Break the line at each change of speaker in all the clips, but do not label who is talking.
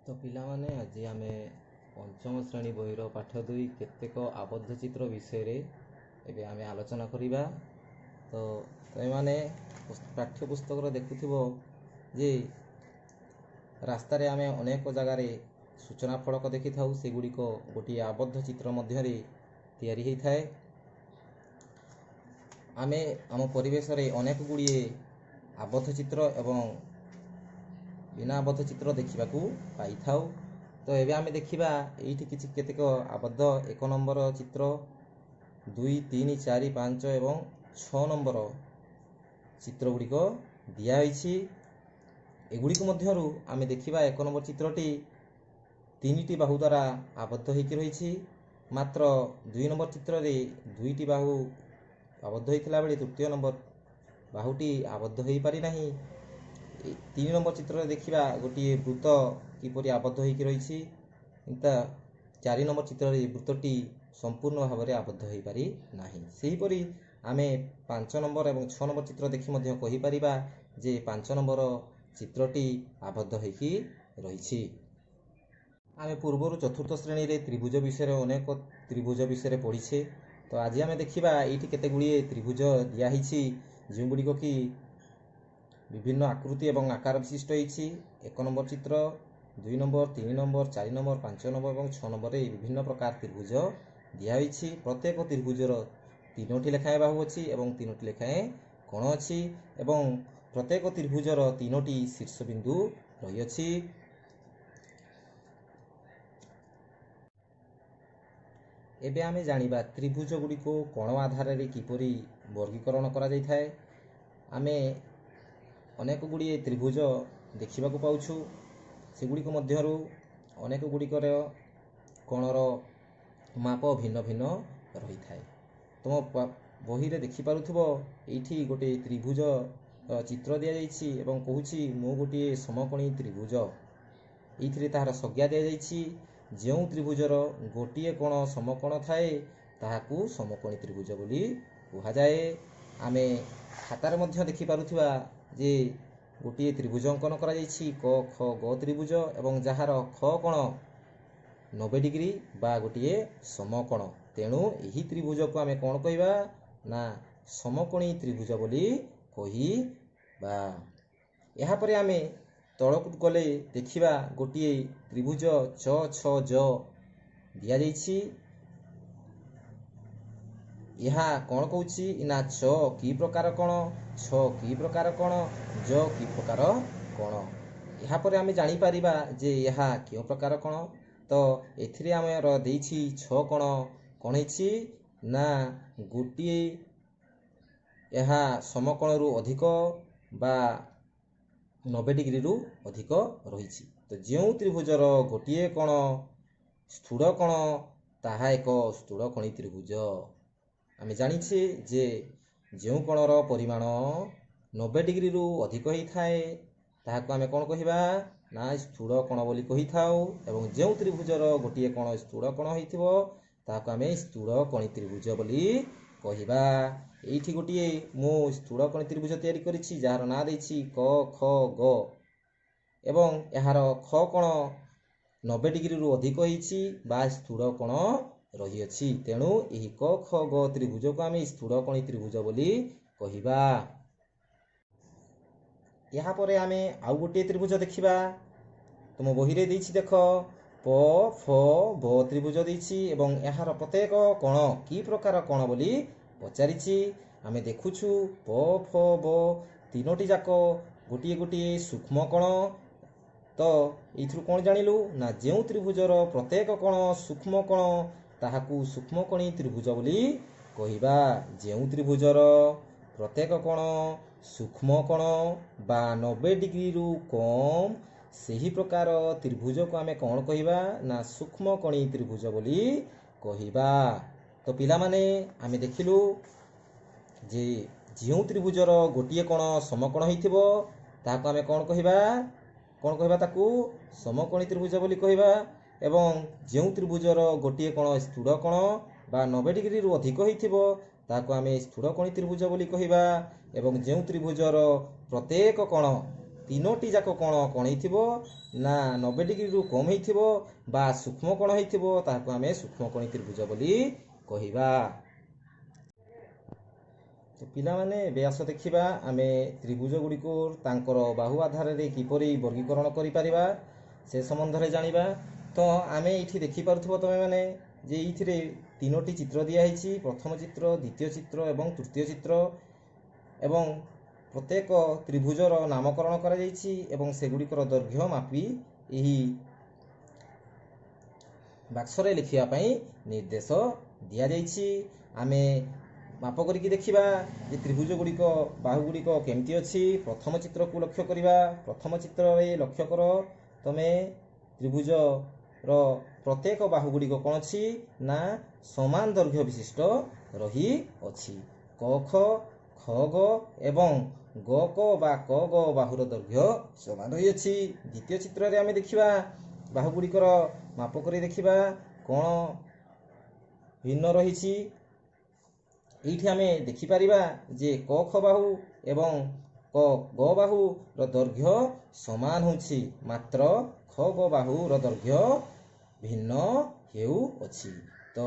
ତ ପିଲାମାନେ, ଆଜି ଆମେ ପଞ୍ଚମ ଶ୍ରେଣୀ ବହିର ପାଠ 2 କେତେକ ଆବଦ୍ଧ ଚିତ୍ର ବିଷୟରେ ଏବେ ଆମେ ଆଲୋଚନା କରିବା। ତ ତୁମେମାନେ ପାଠ୍ୟପୁସ୍ତକରେ ଦେଖୁଥିବ ଯେ ରାସ୍ତାରେ ଆମେ ଅନେକ ଜାଗାରେ ସୂଚନା ଫଳକ ଦେଖିଥାଉ, ସେଗୁଡ଼ିକ ଗୋଟିଏ ଆବଦ୍ଧ ଚିତ୍ର ମଧ୍ୟରେ ତିଆରି ହୋଇଥାଏ। ଆମେ ଆମ ପରିବେଶରେ ଅନେକ ଗୁଡ଼ିଏ ଆବଦ୍ଧ ଚିତ୍ର ଏବଂ ବିନା ଆବଦ୍ଧ ଚିତ୍ର ଦେଖିବାକୁ ପାଇଥାଉ। ତ ଏବେ ଆମେ ଦେଖିବା ଏଇଠି କିଛି କେତେକ ଆବଦ୍ଧ 1 ନମ୍ବର ଚିତ୍ର, 2, 3, 4, 5 ଏବଂ 6 ନମ୍ବର ଚିତ୍ର ଗୁଡ଼ିକ ଦିଆହୋଇଛି। ଏଗୁଡ଼ିକ ମଧ୍ୟରୁ ଆମେ ଦେଖିବା 1 ନମ୍ବର ଚିତ୍ରଟି 3ଟି ବାହୁ ଦ୍ୱାରା ଆବଦ୍ଧ ହୋଇକି ରହିଛି, ମାତ୍ର 2 ନମ୍ବର ଚିତ୍ରରେ 2ଟି ବାହୁ ଆବଦ୍ଧ ହୋଇଥିଲା ବେଳେ ତୃତୀୟ ନମ୍ବର ବାହୁଟି ଆବଦ୍ଧ ହୋଇପାରି ନାହିଁ। 3 ନମ୍ବର ଚିତ୍ରରେ ଦେଖିବା ଗୋଟିଏ ବୃତ୍ତ କିପରି ଆବଦ୍ଧ ହୋଇକି ରହିଛି, ତା 4 ନମ୍ବର ଚିତ୍ରରେ ବୃତ୍ତଟି ସମ୍ପୂର୍ଣ୍ଣ ଭାବରେ ଆବଦ୍ଧ ହୋଇପାରି ନାହିଁ। ସେହିପରି ଆମେ 5 ନମ୍ବର ଏବଂ 6 ନମ୍ବର ଚିତ୍ର ଦେଖି ମଧ୍ୟ କହିପାରିବା ଯେ 5 ନମ୍ବର ଚିତ୍ରଟି ଆବଦ୍ଧ ହୋଇକି ରହିଛି। ଆମେ ପୂର୍ବରୁ ଚତୁର୍ଥ ଶ୍ରେଣୀରେ ତ୍ରିଭୁଜ ବିଷୟରେ ଅନେକ ତ୍ରିଭୁଜ ବିଷୟରେ ପଢ଼ିଛେ। ତ ଆଜି ଆମେ ଦେଖିବା ଏଇଠି କେତେ ଗୁଡ଼ିଏ ତ୍ରିଭୁଜ ଦିଆହେଇଛି, ଯେଉଁଗୁଡ଼ିକ କି ବିଭିନ୍ନ ଆକୃତି ଏବଂ ଆକାର ବିଶିଷ୍ଟ ହେଇଛି। 1 ନମ୍ବର ଚିତ୍ର, 2 ନମ୍ବର, 3 ନମ୍ବର, 4 ନମ୍ବର, 5 ନମ୍ବର ଏବଂ 6 ନମ୍ବରରେ ବିଭିନ୍ନ ପ୍ରକାର ତ୍ରିଭୁଜ ଦିଆହୋଇଛି। ପ୍ରତ୍ୟେକ ତ୍ରିଭୁଜର 3ଟି ଲେଖାଏଁ ବାହୁ ଅଛି ଏବଂ 3ଟି ଲେଖାଏଁ କୋଣ ଅଛି ଏବଂ ପ୍ରତ୍ୟେକ ତ୍ରିଭୁଜର 3ଟି ଶୀର୍ଷବିନ୍ଦୁ ରହିଅଛି। ଏବେ ଆମେ ଜାଣିବା ତ୍ରିଭୁଜ ଗୁଡ଼ିକୁ କୋଣ ଆଧାରରେ କିପରି ବର୍ଗୀକରଣ କରାଯାଇଥାଏ। ଆମେ ଅନେକ ଗୁଡ଼ିଏ ତ୍ରିଭୁଜ ଦେଖିବାକୁ ପାଉଛୁ, ସେଗୁଡ଼ିକ ମଧ୍ୟରୁ ଅନେକ ଗୁଡ଼ିକର କୋଣର ମାପ ଭିନ୍ନ ଭିନ୍ନ ରହିଥାଏ। ତୁମ ବହିରେ ଦେଖିପାରୁଥିବ ଏଇଠି ଗୋଟିଏ ତ୍ରିଭୁଜ ଚିତ୍ର ଦିଆଯାଇଛି ଏବଂ କହୁଛି ମୁଁ ଗୋଟିଏ ସମକୋଣୀ ତ୍ରିଭୁଜ। ଏଇଥିରେ ତାହାର ସଂଜ୍ଞା ଦିଆଯାଇଛି, ଯେଉଁ ତ୍ରିଭୁଜର ଗୋଟିଏ କୋଣ ସମକୋଣ ଥାଏ ତାହାକୁ ସମକୋଣୀ ତ୍ରିଭୁଜ ବୋଲି କୁହାଯାଏ। ଆମେ ଖାତାରେ ମଧ୍ୟ ଦେଖିପାରୁଥିବା ଯେ ଗୋଟିଏ ତ୍ରିଭୁଜ ଅଙ୍କନ କରାଯାଇଛି, କ ଖ ଗ ତ୍ରିଭୁଜ, ଏବଂ ଯାହାର ଖ କୋଣ 90 ଡିଗ୍ରୀ ବା ଗୋଟିଏ ସମକୋଣ। ତେଣୁ ଏହି ତ୍ରିଭୁଜକୁ ଆମେ କ'ଣ କହିବା ନା ସମକୋଣୀ ତ୍ରିଭୁଜ ବୋଲି କହିବା। ଏହାପରେ ଆମେ ତଳକୁ ଗଲେ ଦେଖିବା ଗୋଟିଏ ତ୍ରିଭୁଜ ଚ ଛ ଜ ଦିଆଯାଇଛି। ଏହା କ'ଣ କହୁଛି ନା ଚ କି ପ୍ରକାର କୋଣ, ଛ କି ପ୍ରକାର କୋଣ, ଜ କି ପ୍ରକାର କୋଣ। ଏହାପରେ ଆମେ ଜାଣିପାରିବା ଯେ ଏହା କେଉଁ ପ୍ରକାର କୋଣ। ତ ଏଥିରେ ଆମର ଦେଇଛି 6 କୋଣ କ'ଣ ହେଇଛି ନା ଗୋଟିଏ ଏହା ସମକୋଣରୁ ଅଧିକ ବା 90 ଡିଗ୍ରୀରୁ ଅଧିକ ରହିଛି। ତ ଯେଉଁ ତ୍ରିଭୁଜର ଗୋଟିଏ କୋଣ ସ୍ଥୂଳ କୋଣ ତାହା ଏକ ସ୍ଥୂଳକୋଣୀ ତ୍ରିଭୁଜ। ଆମେ ଜାଣିଛେ ଯେ ଯେଉଁ କୋଣର ପରିମାଣ 90 ଡିଗ୍ରୀରୁ ଅଧିକ ହେଇଥାଏ ତାହାକୁ ଆମେ କ'ଣ କହିବା ନା ସ୍ଥୂଳ କୋଣ ବୋଲି କହିଥାଉ, ଏବଂ ଯେଉଁ ତ୍ରିଭୁଜର ଗୋଟିଏ କୋଣ ସ୍ଥୂଳ କୋଣ ହେଇଥିବ ତାହାକୁ ଆମେ ସ୍ଥୂଳକୋଣୀ ତ୍ରିଭୁଜ ବୋଲି କହିବା। ଏଇଠି ଗୋଟିଏ ମୁଁ ସ୍ଥୂଳକୋଣୀ ତ୍ରିଭୁଜ ତିଆରି କରିଛି, ଯାହାର ନାଁ ଦେଇଛି କ ଖ ଗ, ଏବଂ ଏହାର ଖ କୋଣ 90 ଡିଗ୍ରୀରୁ ଅଧିକ ହେଇଛି ବା ସ୍ଥୂଳ କୋଣ ରହିଅଛି। ତେଣୁ ଏହି କ ଖ ଗ ତ୍ରିଭୁଜକୁ ଆମେ ସ୍ଥୂଳକୋଣୀ ତ୍ରିଭୁଜ ବୋଲି କହିବା। ଏହାପରେ ଆମେ ଆଉ ଗୋଟିଏ ତ୍ରିଭୁଜ ଦେଖିବା। ତୁମ ବହିରେ ଦେଇଛି ଦେଖ, ପ ଫ ବ ତ୍ରିଭୁଜ ଦେଇଛି ଏବଂ ଏହାର ପ୍ରତ୍ୟେକ କୋଣ କି ପ୍ରକାର କୋଣ ବୋଲି ପଚାରିଛି। ଆମେ ଦେଖୁଛୁ ପ ଫ ବ ତିନୋଟି ଯାକ ଗୋଟିଏ ଗୋଟିଏ ସୂକ୍ଷ୍ମ କୋଣ। ତ ଏଇଥିରୁ କ'ଣ ଜାଣିଲୁ ନା ଯେଉଁ ତ୍ରିଭୁଜର ପ୍ରତ୍ୟେକ କୋଣ ସୂକ୍ଷ୍ମ କୋଣ ତାହାକୁ ସୂକ୍ଷ୍ମକୋଣୀ ତ୍ରିଭୁଜ ବୋଲି କହିବା। ଯେଉଁ ତ୍ରିଭୁଜର ପ୍ରତ୍ୟେକ କୋଣ ସୂକ୍ଷ୍ମ କୋଣ ବା 90 ଡିଗ୍ରୀରୁ କମ୍, ସେହି ପ୍ରକାର ତ୍ରିଭୁଜକୁ ଆମେ କ'ଣ କହିବା ନା ସୂକ୍ଷ୍ମକୋଣୀ ତ୍ରିଭୁଜ ବୋଲି କହିବା। ତ ପିଲାମାନେ, ଆମେ ଦେଖିଲୁ ଯେ ଯେଉଁ ତ୍ରିଭୁଜର ଗୋଟିଏ କୋଣ ସମକୋଣ ହେଇଥିବ ତାହାକୁ ଆମେ କ'ଣ କହିବା, କ'ଣ କହିବା ତାକୁ ସମକୋଣୀ ତ୍ରିଭୁଜ ବୋଲି କହିବା, ଏବଂ ଯେଉଁ ତ୍ରିଭୁଜର ଗୋଟିଏ କୋଣ ସ୍ଥୂଳ କୋଣ ବା 90 ଡିଗ୍ରୀରୁ ଅଧିକ ହେଇଥିବ ତାହାକୁ ଆମେ ସ୍ଥୂଳକୋଣୀ ତ୍ରିଭୁଜ ବୋଲି କହିବା, ଏବଂ ଯେଉଁ ତ୍ରିଭୁଜର ପ୍ରତ୍ୟେକ କୋଣ ତିନୋଟି ଯାକ କୋଣ କ'ଣ ହେଇଥିବ ନା 90 ଡିଗ୍ରୀରୁ କମ୍ ହେଇଥିବ ବା ସୂକ୍ଷ୍ମ କୋଣ ହେଇଥିବ, ତାହାକୁ ଆମେ ସୂକ୍ଷ୍ମକୋଣୀ ତ୍ରିଭୁଜ ବୋଲି କହିବା। ତ ପିଲାମାନେ, ଏବେ ଆସ ଦେଖିବା ଆମେ ତ୍ରିଭୁଜ ଗୁଡ଼ିକୁ ତାଙ୍କର ବାହୁ ଆଧାରରେ କିପରି ବର୍ଗୀକରଣ କରିପାରିବା, ସେ ସମ୍ବନ୍ଧରେ ଜାଣିବା। ତ ଆମେ ଏଇଠି ଦେଖିପାରୁଥିବ ତୁମେମାନେ ଯେ ଏଇଥିରେ ତିନୋଟି ଚିତ୍ର ଦିଆହେଇଛି, ପ୍ରଥମ ଚିତ୍ର, ଦ୍ୱିତୀୟ ଚିତ୍ର ଏବଂ ତୃତୀୟ ଚିତ୍ର, ଏବଂ ପ୍ରତ୍ୟେକ ତ୍ରିଭୁଜର ନାମକରଣ କରାଯାଇଛି ଏବଂ ସେଗୁଡ଼ିକର ଦୈର୍ଘ୍ୟ ମାପି ଏହି ବାକ୍ସରେ ଲେଖିବା ପାଇଁ ନିର୍ଦ୍ଦେଶ ଦିଆଯାଇଛି। ଆମେ ମାପ କରିକି ଦେଖିବା ଯେ ତ୍ରିଭୁଜ ଗୁଡ଼ିକ ବାହୁ ଗୁଡ଼ିକ କେମିତି ଅଛି। ପ୍ରଥମ ଚିତ୍ରକୁ ଲକ୍ଷ୍ୟ କରିବା। ପ୍ରଥମ ଚିତ୍ରରେ ଲକ୍ଷ୍ୟ କର ତମେ, ତ୍ରିଭୁଜର ପ୍ରତ୍ୟେକ ବାହୁ ଗୁଡ଼ିକ କ'ଣ ଅଛି ନା ସମାନ ଦୈର୍ଘ୍ୟ ବିଶିଷ୍ଟ ରହିଅଛି। କ ଖ, ଖ ଗ ଏବଂ ଗ କ ବା କ ଗ ବାହୁର ଦୈର୍ଘ୍ୟ ସମାନ ରହିଅଛି। ଦ୍ୱିତୀୟ ଚିତ୍ରରେ ଆମେ ଦେଖିବା ବାହୁ ଗୁଡ଼ିକର ମାପ କରି ଦେଖିବା କ'ଣ ଭିନ୍ନ ରହିଛି। ଏଇଠି ଆମେ ଦେଖିପାରିବା ଯେ କ ଖ ବାହୁ ଏବଂ କ ଗ ବାହୁର ଦୈର୍ଘ୍ୟ ସମାନ ହେଉଛି, ମାତ୍ର ଖ ଗ ବାହୁର ଦୈର୍ଘ୍ୟ ଭିନ୍ନ ହେଉଅଛି। ତ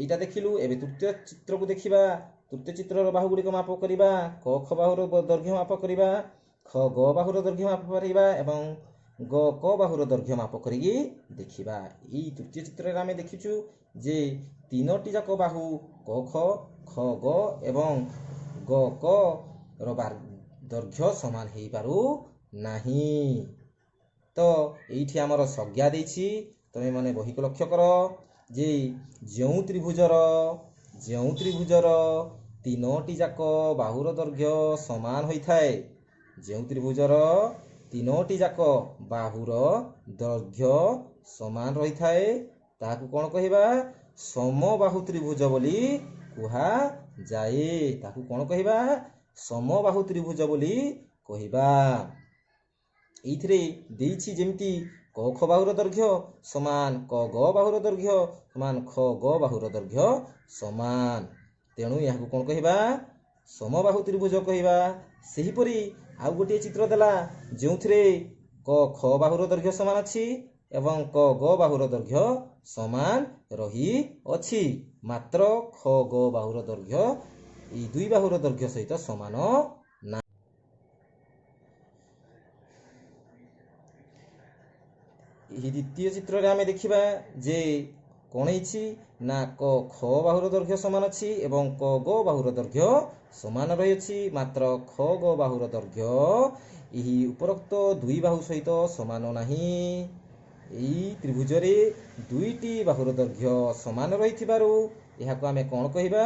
ଏଇଟା ଦେଖିଲୁ। ଏବେ ତୃତୀୟ ଚିତ୍ରକୁ ଦେଖିବା। ତୃତୀୟ ଚିତ୍ରର ବାହୁ ଗୁଡ଼ିକ ମାପ କରିବା। କ ଖ ବାହୁର ଦୈର୍ଘ୍ୟ ମାପ କରିବା, ଖ ଗ ବାହୁର ଦୈର୍ଘ୍ୟ ମାପ କରିବା ଏବଂ ଗ କ ବାହୁର ଦୈର୍ଘ୍ୟ ମାପ କରିକି ଦେଖିବା। ଏଇ ତୃତୀୟ ଚିତ୍ରରେ ଆମେ ଦେଖିଛୁ ଯେ ତିନୋଟି ଯାକ ବାହୁ କ ଖ, ଖ ଗ ଏବଂ ଗ କ ର ଦୈର୍ଘ୍ୟ ସମାନ ହେଇପାରୁ ନାହିଁ। ତ ଏଇଠି ଆମର ସଂଜ୍ଞା ଦେଇଛି, ତମେ ମାନେ ବହିକୁ ଲକ୍ଷ୍ୟ କର ଯେ ଯେଉଁ ତ୍ରିଭୁଜର ତିନୋଟି ଯାକ ବାହୁର ଦୈର୍ଘ୍ୟ ସମାନ ହୋଇଥାଏ, ଯେଉଁ ତ୍ରିଭୁଜର ତିନୋଟି ଯାକ ବାହୁର ଦୈର୍ଘ୍ୟ ସମାନ ରହିଥାଏ, ତାହାକୁ କ'ଣ କହିବା? ସମବାହୁ ତ୍ରିଭୁଜ ବୋଲି କୁହାଯାଏ। ତାକୁ କ'ଣ କହିବା? ସମବାହୁ ତ୍ରିଭୁଜ ବୋଲି କହିବା। ଏଇଥିରେ ଦେଇଛି ଯେମିତି କ ଖ ବାହୁର ଦୈର୍ଘ୍ୟ ସମାନ, କ ଗ ବାହୁର ଦୈର୍ଘ୍ୟ ସମାନ, ଖ ଗ ବାହୁର ଦୈର୍ଘ୍ୟ ସମାନ। ତେଣୁ ଏହାକୁ କ'ଣ କହିବା? ସମବାହୁ ତ୍ରିଭୁଜ କହିବା। ସେହିପରି ଆଉ ଗୋଟିଏ ଚିତ୍ର ଦେଲା, ଯେଉଁଥିରେ କ ଖ ବାହୁର ଦୈର୍ଘ୍ୟ ସମାନ ଅଛି ଏବଂ କ ଗ ବାହୁର ଦୈର୍ଘ୍ୟ ସମାନ ରହିଅଛି, ମାତ୍ର ଖ ଗ ବାହୁର ଦୈର୍ଘ୍ୟ ଏଇ ଦୁଇ ବାହୁର ଦୈର୍ଘ୍ୟ ସହିତ ସମାନ ନା। ଏହି ଦ୍ୱିତୀୟ ଚିତ୍ରରେ ଆମେ ଦେଖିବା ଯେ କ'ଣ ହେଇଛି ନା କ ଖ ବାହୁର ଦୈର୍ଘ୍ୟ ସମାନ ଅଛି ଏବଂ କ ଗ ବାହୁର ଦୈର୍ଘ୍ୟ ସମାନ ରହିଅଛି, ମାତ୍ର ଖ ଗ ବାହୁର ଦୈର୍ଘ୍ୟ ଏହି ଉପରୋକ୍ତ ଦୁଇ ବାହୁ ସହିତ ସମାନ ନାହିଁ। ଏହି ତ୍ରିଭୁଜରେ ଦୁଇଟି ବାହୁର ଦୈର୍ଘ୍ୟ ସମାନ ରହିଥିବାରୁ ଏହାକୁ ଆମେ କ'ଣ କହିବା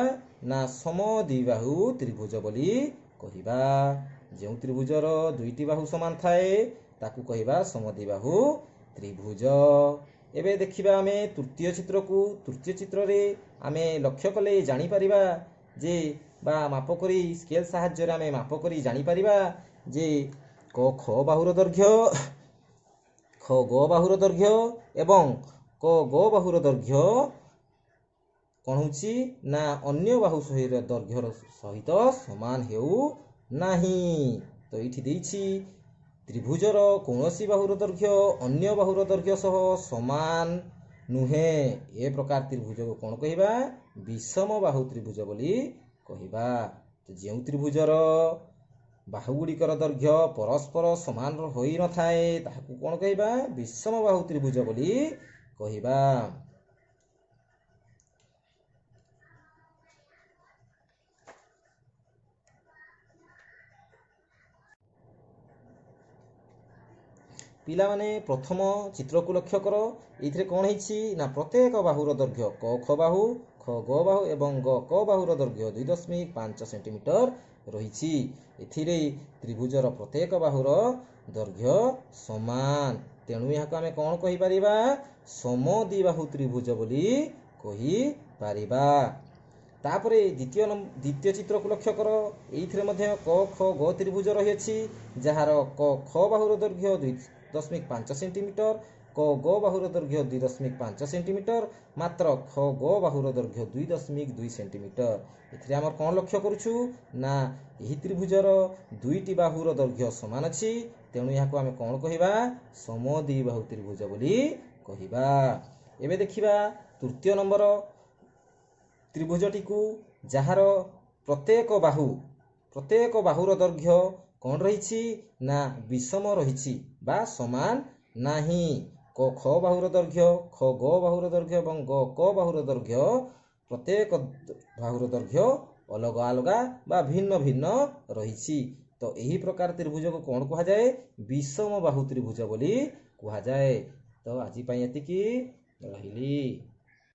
ନା ସମଦ୍ୱିବାହୁ ତ୍ରିଭୁଜ ବୋଲି କହିବା। ଯେଉଁ ତ୍ରିଭୁଜର ଦୁଇଟି ବାହୁ ସମାନ ଥାଏ, ତାକୁ କହିବା ସମଦ୍ୱିବାହୁ ତ୍ରିଭୁଜ। ଏବେ ଦେଖିବା ଆମେ ତୃତୀୟ ଚିତ୍ରକୁ। ତୃତୀୟ ଚିତ୍ରରେ ଆମେ ଲକ୍ଷ୍ୟ କଲେ ଜାଣିପାରିବା ଯେ ବା ମାପ କରି ସ୍କେଲ ସାହାଯ୍ୟରେ ଆମେ ମାପ କରି ଜାଣିପାରିବା ଯେ କ ଖ ବାହୁର ଦୈର୍ଘ୍ୟ, ଖ ଗ ବାହୁର ଦୈର୍ଘ୍ୟ ଏବଂ କ ଗ ବାହୁର ଦୈର୍ଘ୍ୟ କ'ଣ ହେଉଛି ନା ଅନ୍ୟ ବାହୁ ସହିତ ଦୈର୍ଘ୍ୟର ସହିତ ସମାନ ହେଉ ନାହିଁ। ତ ଏଇଠି ଦେଇଛି, ତ୍ରିଭୁଜର କୌଣସି ବାହୁର ଦୈର୍ଘ୍ୟ ଅନ୍ୟ ବାହୁର ଦୈର୍ଘ୍ୟ ସହ ସମାନ ନୁହେଁ। ଏ ପ୍ରକାର ତ୍ରିଭୁଜକୁ କ'ଣ କହିବା? ବିଷମ ବାହୁ ତ୍ରିଭୁଜ ବୋଲି କହିବା। ଯେଉଁ ତ୍ରିଭୁଜର ବାହୁ ଗୁଡ଼ିକର ଦୈର୍ଘ୍ୟ ପରସ୍ପର ସମାନ ହୋଇନଥାଏ, ତାହାକୁ କ'ଣ କହିବା? ବିଷମ ବାହୁ ତ୍ରିଭୁଜ ବୋଲି କହିବା। ପିଲାମାନେ, ପ୍ରଥମ ଚିତ୍ରକୁ ଲକ୍ଷ୍ୟ କର। ଏଇଥିରେ କ'ଣ ହେଇଛି ନା ପ୍ରତ୍ୟେକ ବାହୁର ଦୈର୍ଘ୍ୟ କ ଖ ବାହୁ, ଖ ଗ ବାହୁ ଏବଂ ଗ କ ବାହୁର ଦୈର୍ଘ୍ୟ 2.5 ସେଣ୍ଟିମିଟର ରହିଛି। ଏଥିରେ ତ୍ରିଭୁଜର ପ୍ରତ୍ୟେକ ବାହୁର ଦୈର୍ଘ୍ୟ ସମାନ। ତେଣୁ ଏହାକୁ ଆମେ କ'ଣ କହିପାରିବା? ସମଦ୍ୱିବାହୁ ତ୍ରିଭୁଜ ବୋଲି କହିପାରିବା। ତାପରେ ଦ୍ୱିତୀୟ ଚିତ୍ରକୁ ଲକ୍ଷ୍ୟ କର। ଏଇଥିରେ ମଧ୍ୟ କ ଖ ଗ ତ୍ରିଭୁଜ ରହିଅଛି, ଯାହାର କ ଖ ବାହୁର ଦୈର୍ଘ୍ୟ 2.5 ସେଣ୍ଟିମିଟର, କ ଗ ବାହୁର ଦୈର୍ଘ୍ୟ 2.5 ସେଣ୍ଟିମିଟର, ମାତ୍ର ଖ ଗ ବାହୁର ଦୈର୍ଘ୍ୟ 2.2 ସେଣ୍ଟିମିଟର। ଏଥିରେ ଆମର କ'ଣ ଲକ୍ଷ୍ୟ କରୁଛୁ ନା ଏହି ତ୍ରିଭୁଜର ଦୁଇଟି ବାହୁର ଦୈର୍ଘ୍ୟ ସମାନ ଅଛି। ତେଣୁ ଏହାକୁ ଆମେ କ'ଣ କହିବା? ସମଦ୍ୱିବାହୁ ତ୍ରିଭୁଜ ବୋଲି କହିବା। ଏବେ ଦେଖିବା ତୃତୀୟ ନମ୍ବର ତ୍ରିଭୁଜଟିକୁ, ଯାହାର ପ୍ରତ୍ୟେକ ବାହୁ, ପ୍ରତ୍ୟେକ ବାହୁର ଦୈର୍ଘ୍ୟ କ'ଣ ରହିଛି ନା ବିଷମ ରହିଛି ବା ସମାନ ନାହିଁ। କ ଖ ବାହୁର ଦୈର୍ଘ୍ୟ, ଖ ଗ ବାହୁର ଦୈର୍ଘ୍ୟ ଏବଂ ଗ କ ବାହୁର ଦୈର୍ଘ୍ୟ, ପ୍ରତ୍ୟେକ ବାହୁର ଦୈର୍ଘ୍ୟ ଅଲଗା ଅଲଗା ବା ଭିନ୍ନ ଭିନ୍ନ ରହିଛି। ତ ଏହି ପ୍ରକାର ତ୍ରିଭୁଜକୁ କ'ଣ କୁହାଯାଏ? ବିଷମ ବାହୁ ତ୍ରିଭୁଜ ବୋଲି କୁହାଯାଏ। ତ ଆଜି ପାଇଁ ଏତିକି, ରହିଲି।